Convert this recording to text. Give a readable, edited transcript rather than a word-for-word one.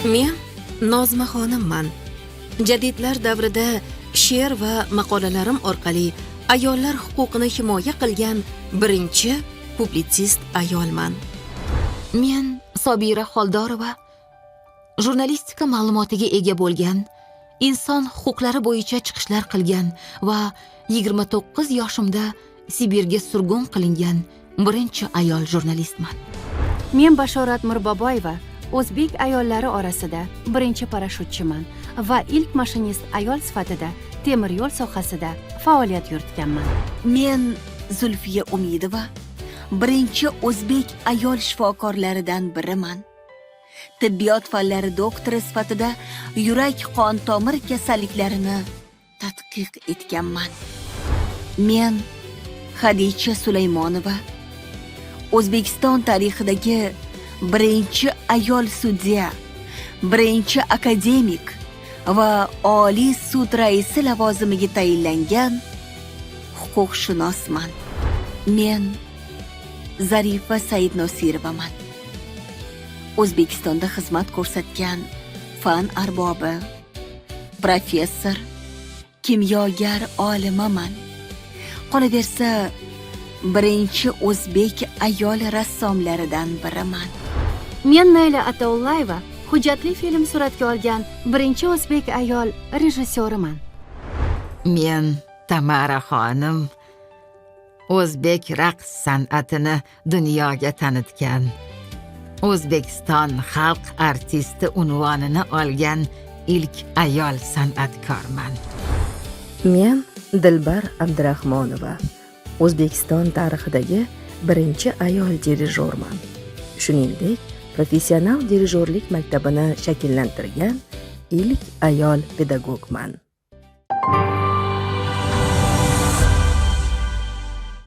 Men Nozima xonimman. Jadidlar davrida she'r va maqolalarim orqali ayollar huquqini himoya qilgan birinchi publitsist ayolman. Men Sobira Xoldorova, jurnalistika ma'lumotiga ega bo'lgan, inson huquqlari bo'yicha chiqishlar qilgan va 29 yoshimda Sibirga surgun qilingan birinchi ayol jurnalistman. Men Bashorat Mirboboyeva, o'zbek ayollari orasida birinchi parashyutchiman va ilk mashinist ayol sifatida temir yo'l sohasida faoliyat yuritganman. Men Zulfiya Umidova, birinchi o'zbek ayol shifokorlaridan biriman. Tibbiyot fanlari doktori sifatida yurak qon tomir kasalliklarini tadqiq etganman. Men Xadicha Sulaymonova, O'zbekiston tarixidagi birinchi ayol sudya, birinchi akademik va Oliy sud raisi lavozimiga tayinlangan huquqshunosman. Men Zarifa Saidnosirovaman. O'zbekistonda xizmat ko'rsatgan fan arbobi, professor, kimyogar olimaman. Qolaversa, birinchi o'zbek ayol rassomlaridan biriman. Men Nayla Ataullayeva, hujjatli film suratga olgan birinchi o'zbek ayol rejissyoriman. Men Tamara xonim, o'zbek raqs san'atini dunyoga tanitgan, O'zbekiston xalq artisti unvonini olgan ilk ayol san'atkorman. Men Dilbar Abdurahmonova, O'zbekiston tarixidagi birinchi ayol dirijorman. Shuningdek, professional dirijorlik maktabini shakllantirgan ilk ayol pedagogman.